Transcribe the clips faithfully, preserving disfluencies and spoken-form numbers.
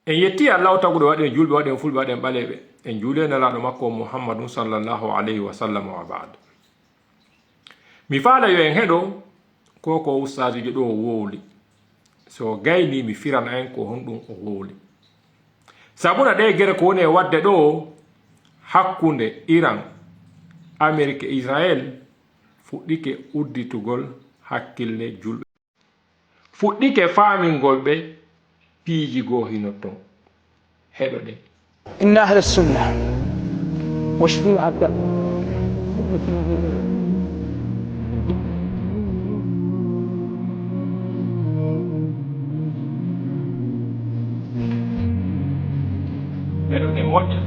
En yetti Allah o taguɗo waɗen julɓe, waɗen fulɓe, waɗen ɓaleeɓe. En juule Nelaaɗo makko on Muhammadun sallallahu alayhi wa sallam wa ba'd. Mi faala yo en heɗo ko ko ustaadujo ɗo wowli. So gayni mi firana en ko honɗum o wowli. Sabuna ɗe gere ko woni e waɗde ɗo hakkunde Iran, Amerik e Israel fuɗɗike udditugol hakkille julɓe. Fuɗɗike faamingol ɓe piiji goo hino ton. Heɗoɗen. إن أهل السنة والشيعة Heɗoɗen moƴƴa.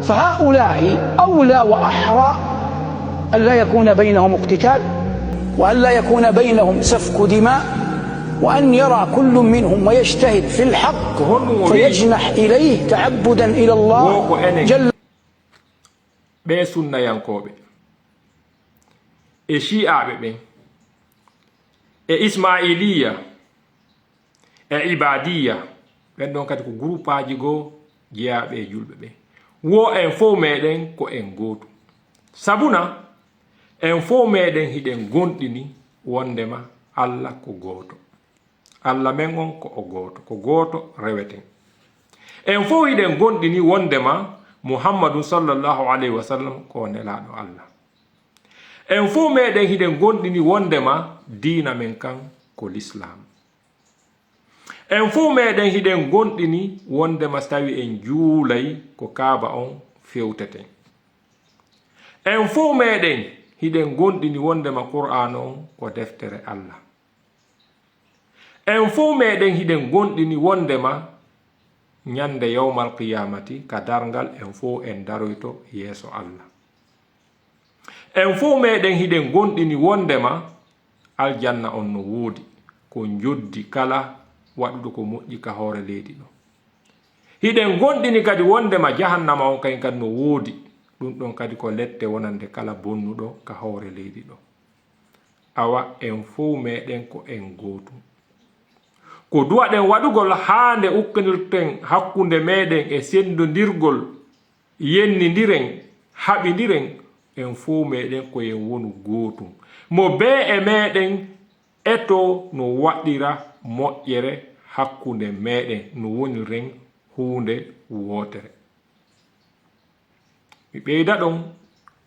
فهؤلاء أولى وأحرى أن لا يكون بينهم اقتتال، وأن لا يكون بينهم سفك دماء، وأن يرى كل منهم ويجتهد في الحق فيجنح إليه تعبدا إلى الله جل Ɓee sunnayankooɓe e shi'aaɓe ɓen e ismaa'iliya e ibaadiya, ɓen ɗon kadi ko gurupaaji goo jeyaaɓe e julɓe ɓen. Wo en fow meɗen ko en gootu. Sabuna en fow meɗen hiɗen gonɗini wonndema Alla ko gooto. Alla men on ko o gooto, ko gooto reweten. En fow hiɗen gonɗini wonndema Muhammadu sallallahu alayhi wa sallam ko o nelaaɗo Alla. En fow meɗen hiɗen gonɗini wonndema diina men kan ko Lislaam. En fow meɗen hiɗen gonɗini wonndema so tawi en juulay ko Kaaba on fewteten. En fow meɗen hiɗen gonɗini wonndema Qur'aana on ko deftere Alla. En fow meɗen hiɗen gonɗini wonndema ñannde yawmal qiyaamati ka darngal en fow en daroyto yeeso Alla. En fow meɗen hiɗen gonɗini wonndema aljanna on no woodi, ko njoddi kala waɗuɗo ko moƴƴi ka hoore leydi ɗo. Hiɗen gonɗini kadi wonndema jahannama on kayen kadi no woodi, ɗum ɗon kadi ko lette wonande kala bonnuɗo ka hoore leydi ɗo. Awa en fow meɗen ko en gootum. Ko duwaɗen waɗugol haa nde ukkanirten hakkunde meɗen e senndondirgol, yennindiren, haɓindiren, en fow meɗen ko en wonu gootum. Mo bee e meɗen eto no waɗira moƴƴere hakkunde meɗen, no woniren huunde wootere. Mi ɓeyda ɗon,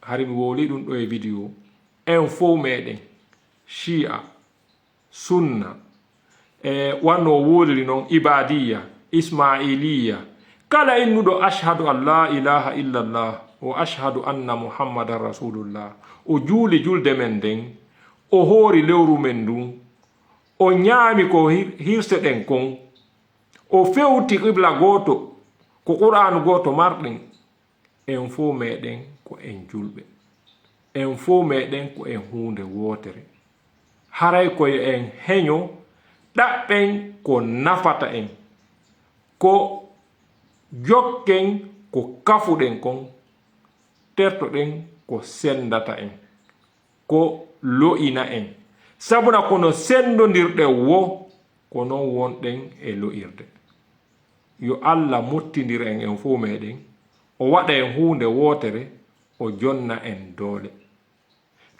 hari mi wowli ɗum ɗo e video. En fow meɗen, shi'a, sunna, e wanno o woliri non, ibadiyya, ismailiyya, kala innuɗo ashhadu an la ilaha illallah wa ashhadu anna muhammadan rasulullah, o juuli julde men nden, o hoori lewru men ndun, o ñaami ko hir- hirseɗen kon, o fewti qibla gooto, ko qur'aanu gooto marɗen, en fow meɗen ko en julɓe. En fow meɗen ko en huunde wootere. Haray ko yo en heño, ɗaɓɓen ko nafata en, ko jokken ko kafuɗen kon, tertoɗen ko senndata en, ko lo'ina en. Sabuna ko no senndondirɗen wo, ko non wonɗen e lo'irde. Yo Alla mottindir en, en fow meɗen, o waɗa en huunde wootere, o jonna en doole.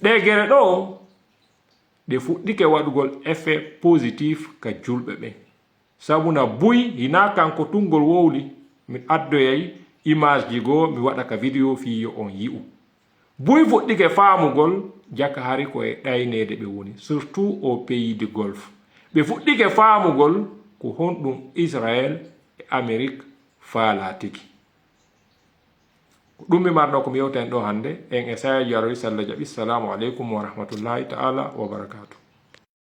Ɗee gere ɗoo, ɗe fuɗɗike waɗugol effet positif ka julɓe ɓen. Sabuna buy hinaa kanko tunngol wowli, mi addoyay image ji goo, mi waɗa ka video fii yo on yi'u. Buy fuɗɗike faamugol jaka hari ko e ɗayneede ɓe woni, surtout au pays du Golfe. Ɓe fuɗɗike faamugol ko honɗum Israel e Amerik faalaa tigi. Ko ɗum mi marɗo ko mi yewta en ɗo hannde, en e sayaji aroy salla jaɓi. Salamu aleykum wa rahmatullahi ta'ala wa barakatuh.